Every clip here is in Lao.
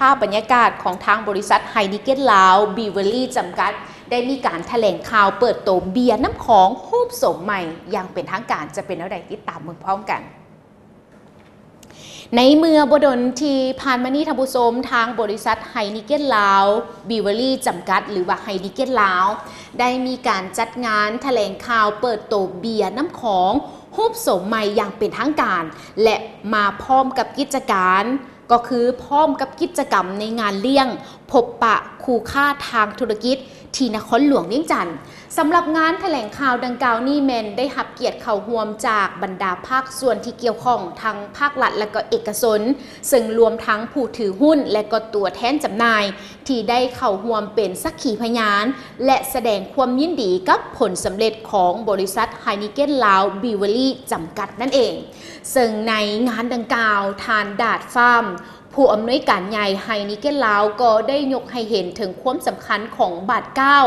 ພາບບັນຍາກາດຂອງທາງບໍລິສັດໄຮນີເກັນລາວ ບຣີເວີຣີ ຈຳກັດ ໄດ້ມີການຖະແຫຼງຂ່າວເປີດໂຕເບຍນ້ຳຂອງຮູບໂສມໃໝ່ຢ່າງເປັນທາງການ ຈະເປັນແນວໃດ ຕິດຕາມເບິ່ງພ້ອມກັນ. ໃນເມື່ອບໍ່ດົນທີ່ຜ່ານມານີ້ ທ່ານຜູ້ຊົມ, ທາງບໍລິສັດໄຮນີເກັນລາວ ບຣີເວີຣີ ຈຳກັດ ຫຼືວ່າໄຮນີເກັນລາວ ໄດ້ມີການຈັດງານຖະແຫຼງຂ່າວເປີດໂຕເບຍນ້ຳຂອງຮູບໂສມໃໝ່ຢ່າງເປັນທາງການ ແລະ ມາພ້ອມກັບກິດຈະການ ກໍຄືພ້ອມກັບກິດຈະກຳໃນງານລ້ຽງພົບປະຄູ່ຄ້າທາງທຸລະກິດທີ່ນະຄອນຫຼວງວຽງຈັນ. ສຳລັບງານຖະແຫຼງຂ່າວດັ່ງກ່າວນີ້ແມ່ນໄດ້ຮັບກຽດເຂົ້າຮ່ວມຈາກບັນດາພາກສ່ວນທີ່ກ່ຽວຂ້ອງ ທັງພາກລັດ ແລະ ກໍເອກະຊົນ, ເຊິ່ງລວມທັງຜູ້ຖືຫຸ້ນ ແລະ ກໍຕົວແທນຈຳໜ່າຍ ທີ່ໄດ້ເຂົ້າຮ່ວມເປັນສັກຂີພະຍານ ແລະ ສະແດງຄວາມຍິນດີກັບຜົນສຳເລັດຂອງບໍລິສັດໄຮນີເກັນລາວ ບຣີເວີຣີ ຈຳກັດນັ້ນເອງ. ເຊິ່ງໃນງານດັ່ງກ່າວ, ທ່ານ ດາດ ຟາມ ຜູ້ອຳນວຍການໃຫຍ່ໄຮນີເກັນລາວ ກໍໄດ້ຍົກໃຫ້ເຫັນເຖິງຄວາມສຳຄັນຂອງບາດກ້າວ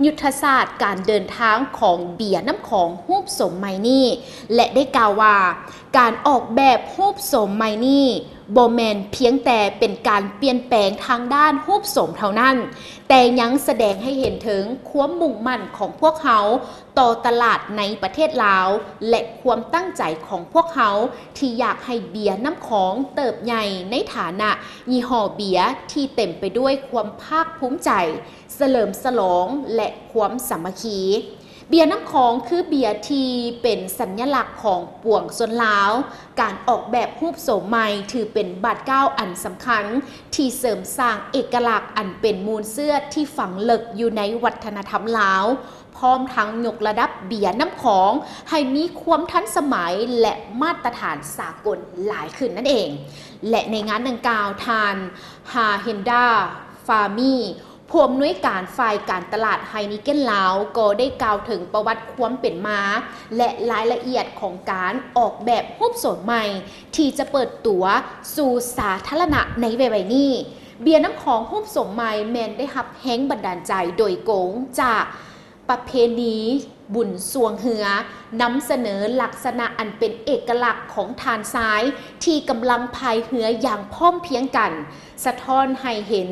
ຍຸດທະສາດການເດີນທາງຂອງເບຍນ້ຳຂອງຮູບໂສມໃໝ່ນີ້ ແລະ ໄດ້ກ່າວວ່າ ການອອກແບບຮູບໂສມໃໝ່ນີ້ ບໍ່ແມ່ນພຽງແຕ່ເປັນການປ່ຽນແປງທາງດ້ານຮູບໂສມເທົ່ານັ້ນ, ແຕ່ຍັງສະແດງໃຫ້ເຫັນເຖິງຄວາມມຸ່ງໝັ້ນຂອງພວກເຮົາຕໍ່ຕະຫຼາດໃນປະເທດລາວ ແລະ ຄວາມຕັ້ງໃຈຂອງພວກເຮົາທີ່ຢາກໃຫ້ເບຍນ້ຳຂອງເຕີບໃຫຍ່ໃນຖານະຍີ່ຫໍ້ເບຍທີ່ເຕັມໄປດ້ວຍຄວາມພາກພູມໃຈ, ສະເຫຼີມສະຫຼອງ ແລະ ຄວາມສາມັກຄີ. ເບຍນ້ຳຂອງຄືເບຍທີ່ເປັນສັນຍະລັກຂອງປວງຊົນລາວ. ການອອກແບບຮູບໂສມໃໝ່ຖືເປັນບາດກ້າວອັນສຳຄັນ ທີ່ເສີມສ້າງເອກະລັກອັນເປັນມູນເຊື້ອທີ່ຝັງເລິກຢູ່ໃນວັດທະນະທຳລາວ, ພ້ອມທັງຍົກລະດັບເບຍນ້ຳຂອງໃຫ້ມີຄວາມທັນສະໄໝ ແລະ ມາດຕະຖານສາກົນຫຼາຍຂຶ້ນນັ້ນເອງ. ແລະ ໃນງານດັ່ງກ່າວ, ທ່ານ ຮາເຮນດາ ຟາມີ ຜູ້ອຳນວຍການຝ່າຍການຕະຫຼາດໄຮນີເກັນລາວ ກໍໄດ້ກ່າວເຖິງປະຫວັດຄວາມເປັນມາ ແລະ ລາຍລະອຽດຂອງການອອກແບບຮູບໂສມໃໝ່ ທີ່ຈະເປີດຕົວສູ່ສາທາລະນະໃນໄວໆນີ້. ເບຍນ້ຳຂອງຮູບໂສມໃໝ່ແມ່ນໄດ້ຮັບແຮງບັນດານໃຈໂດຍກົງຈາກປະເພນີ ບຸນຊ່ວງເຮືອ, ນຳສະເໜີລັກສະນະອັນເປັນເອກະລັກຂອງທ່ານຊາຍທີ່ກຳລັງພາຍເຮືອຢ່າງພ້ອມພຽງກັນ, ສະທ້ອນໃຫ້ເຫັນ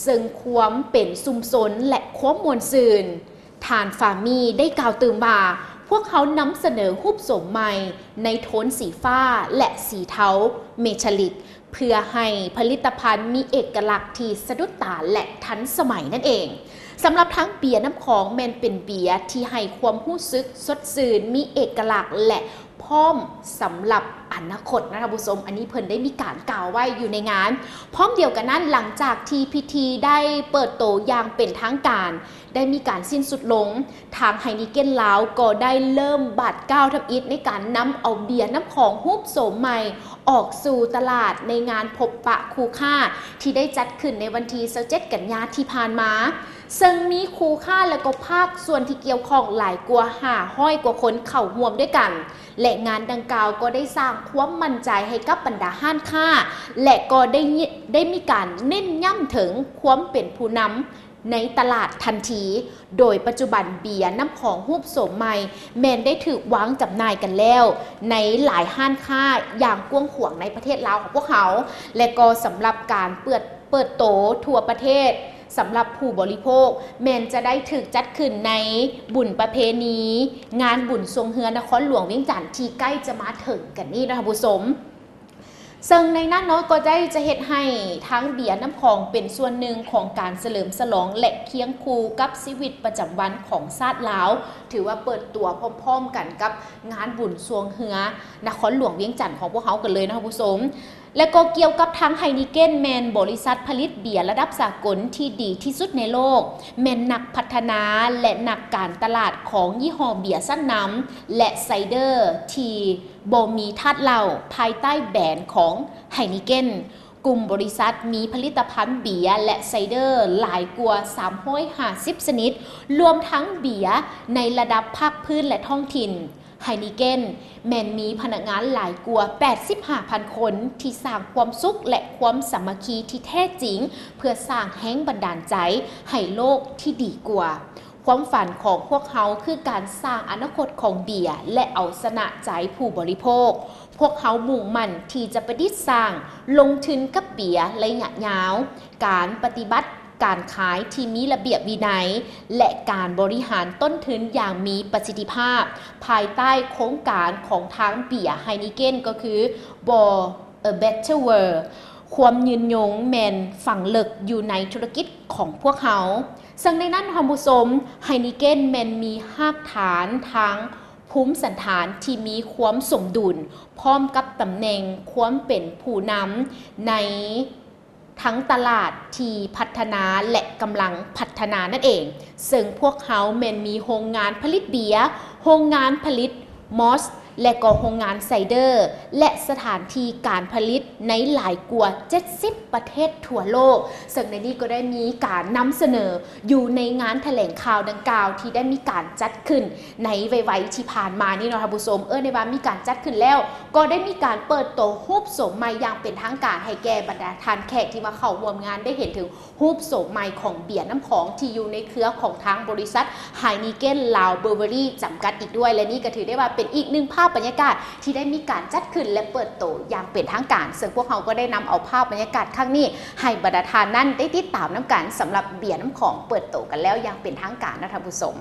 ເຊິ່ງຄວາມເປັນຊຸມຊົນ ແລະ ຄວາມມ່ວນຊື່ນ. ທ່ານ ຟາມີ ໄດ້ກ່າວຕື່ມວ່າ, ພວກເຮົານຳສະເໜີຮູບໂສມໃໝ່ໃນໂທນສີຟ້າ ແລະ ສີເທົາເມທາລິກ ເພື່ອໃຫ້ຜະລິດຕະພັນມີເອກະລັກທີ່ສະດຸດຕາ ແລະ ທັນສະໄໝນັ້ນເອງ. ສຳລັບທັງເບຍນ້ຳຂອງແມ່ນເປັນເບຍທີ່ໃຫ້ຄວາມຮູ້ສຶກສົດຊື່ນ, ມີເອກະລັກ ແລະ ພ້ອມສຳລັບອະນາຄົດນະທ່ານຜູ້ຊົມ. ອັນນີ້ເພິ່ນໄດ້ມີການກ່າວໄວ້ຢູ່ໃນງານ. ພ້ອມດຽວກັນນັ້ນ, ຫຼັງຈາກທີ່ພິທີໄດ້ເປີດໂຕຢ່າງເປັນທາງການ ໄດ້ມີການສິ້ນສຸດລົງ, ທາງໄຮນີເກັນລາວກໍໄດ້ເລີ່ມບາດກ້າວທຳອິດໃນການນຳເອົາເບຍນ້ຳຂອງຮູບໂສມໃໝ່ອອກສູ່ຕະຫຼາດໃນງານພົບປະຄູ່ຄ້າທີ່ໄດ້ຈັດຂຶ້ນໃນວັນທີຊາວເຈັດກັນຍາທີ່ຜ່ານມາ, ເຊິ່ງມີຄູ່ຄ້າ ແລະ ກໍພາກສ່ວນທີ່ກ່ຽວຂ້ອງຫຼາຍກວ່າຫ້າຮ້ອຍກວ່າຄົນເຂົ້າຮ່ວມດ້ວຍກັນ ແລະ ງານດັ່ງກ່າວກໍໄດ້ສ້າງຄວາມໝັ້ນໃຈໃຫ້ກັບບັນດາຮ້ານຄ້າ ແລະ ກໍໄດ້ ໄດ້ມີການເນັ້ນຢ້ຳເຖິງຄວາມເປັນຜູ້ນຳ ໃນຕະຫຼາດທັນທີ, ໂດຍປັດຈຸບັນເບຍນ້ຳຂອງຮູບໂສມໃໝ່ແມ່ນໄດ້ຖືກວາງຈຳໜ່າຍກັນແລ້ວໃນຫຼາຍຮ້ານຄ້າຢ່າງກວ້າງຂວາງໃນປະເທດລາວຂອງພວກເຮົາ ແລະ ກໍສຳລັບການເປີດ ເປີດໂຕທົ່ວປະເທດສຳລັບຜູ້ບໍລິໂພກ ແມ່ນຈະໄດ້ຖືກຈັດຂຶ້ນໃນບຸນປະເພນີງານບຸນຊ່ວງເຮືອນະຄອນຫຼວງວຽງຈັນທີ່ໃກ້ຈະມາເຖິງກັນນີ້ນະທ່ານຜູ້ຊົມ. ເຊິ່ງໃນນັ້ນເນາະ ກໍໄດ້ຈະເຮັດໃຫ້ທັງເບຍນ້ຳຂອງເປັນສ່ວນໜຶ່ງຂອງການສະເຫຼີມສະຫຼອງ ແລະ ຄຽງຄູ່ກັບຊີວິດປະຈຳວັນຂອງຊາດລາວ, ຖືວ່າເປີດຕົວພ້ອມໆກັນກັບງານບຸນຊ່ວງເຮືອນະຄອນຫຼວງວຽງຈັນຂອງພວກເຮົາກັນເລີຍນະທ່ານຜູ້ຊົມ. ແລະ ກໍກ່ຽວກັບທາງໄຮນີເກັນ ແມ່ນບໍລິສັດຜະລິດເບຍລະດັບສາກົນທີ່ດີທີ່ສຸດໃນໂລກ, ແມ່ນນັກພັດທະນາ ແລະ ນັກການຕະຫຼາດຂອງຍີ່ຫໍ້ເບຍຊັ້ນນຳ ແລະ ໄຊເດີທີ່ ບໍ່ມີທາດເຫຼົ້າ ພາຍໃຕ້ແບຣນຂອງໄຮນີເກັນ. ກຸ່ມບໍລິສັດມີຜະລິດຕະພັນເບຍ ແລະ ໄຊເດີຫຼາຍກວ່າສາມຮ້ອຍຫ້າສິບຊະນິດ, ລວມທັງເບຍໃນລະດັບພາກພື້ນ ແລະ ທ້ອງຖິ່ນ. ໄຮນີເກັນແມ່ນມີພະນັກງານຫຼາຍກວ່າແປດສິບຫ້າພັນຄົນ ທີ່ສ້າງຄວາມສຸກ ແລະ ຄວາມສາມັກຄີທີ່ແທ້ຈິງ ເພື່ອສ້າງແຮງບັນດານໃຈໃຫ້ໂລກທີ່ດີກວ່າ. ຄວາມຝັນຂອງພວກເຮົາຄືການສ້າງອະນາຄົດຂອງເບຍ ແລະ ເອົາຊະນະໃຈຜູ້ບໍລິໂພກ. ພວກເຮົາມຸ່ງໝັ້ນທີ່ຈະປະດິດສ້າງ, ລົງທຶນກັບເບຍໄລຍະຍາວ, ການປະຕິບັດການຂາຍທີ່ມີລະບຽບວິໄນ ແລະ ການບໍລິຫານຕົ້ນທຶນຢ່າງມີປະສິດທິພາບ, ພາຍໃຕ້ໂຄງການຂອງທາງເບຍ Heineken ກໍຄື For a Better World. ຄວາມຍືນຍົງແມ່ນຝັງເລິກຢູ່ໃນທຸລະກິດຂອງພວກເຮົາ. ເຊິ່ງໃນນັ້ນ ທ່ານຜູ້ຊົມ, Heineken ແມ່ນມີຮາກຖານທາງພູມສັນຖານທີ່ມີຄວາມສົມດຸນ ພ້ອມກັບຕຳແໜ່ງຄວາມເປັນຜູ້ນຳໃນທັງຕະຫຼາດທີ່ພັດທະນາ ແລະ ກຳລັງພັດທະນານັ້ນເອງ. ເຊິ່ງພວກເຮົາແມ່ນມີໂຮງງານຜະລິດເບຍ, ໂຮງງານຜະລິດມອສ ແລະ ກໍໂຮງງານໄຊເດີ ແລະ ສະຖານທີ່ການຜະລິດໃນຫຼາຍກວ່າເຈັດສິບປະເທດທົ່ວໂລກ. ເຊິ່ງໃນນີ້ກໍໄດ້ມີການນຳສະເໜີຢູ່ໃນງານຖະແຫຼງຂ່າວດັ່ງກ່າວ ທີ່ໄດ້ມີການຈັດຂຶ້ນໃນໄວໆທີ່ຜ່ານມານີ້ເນາະທ່ານຜູ້ຊົມ. ເອີ້ນໄດ້ວ່າມີການຈັດຂຶ້ນແລ້ວ ກໍໄດ້ມີການເປີດໂຕຮູບໂສມໃໝ່ຢ່າງເປັນທາງການໃຫ້ແກ່ບັນດາທ່ານແຂກທີ່ມາເຂົ້າຮ່ວມງານໄດ້ເຫັນເຖິງ ຮູບໂສມໃໝ່ຂອງເບຍນ້ຳຂອງທີ່ຢູ່ໃນເຄືອຂອງທາງບໍລິສັດ Heineken Lào Brewery ຈຳກັດອີກດ້ວຍ ແລະ ນີ້ກໍຖືໄດ້ວ່າເປັນອີກໜຶ່ງພາບບັນຍາກາດທີ່ໄດ້ມີການຈັດຂຶ້ນ ແລະ ເປີດໂຕຢ່າງເປັນທາງການ. ເຊິ່ງພວກເຮົາກໍໄດ້ນຳເອົາພາບບັນຍາກາດຄັ້ງນີ້ໃຫ້ບັນດາທ່ານນັ້ນໄດ້ຕິດຕາມນຳກັນ ສຳລັບເບຍນ້ຳຂອງເປີດໂຕກັນແລ້ວຢ່າງເປັນທາງການເນາະທ່ານຜູ້ຊົມ.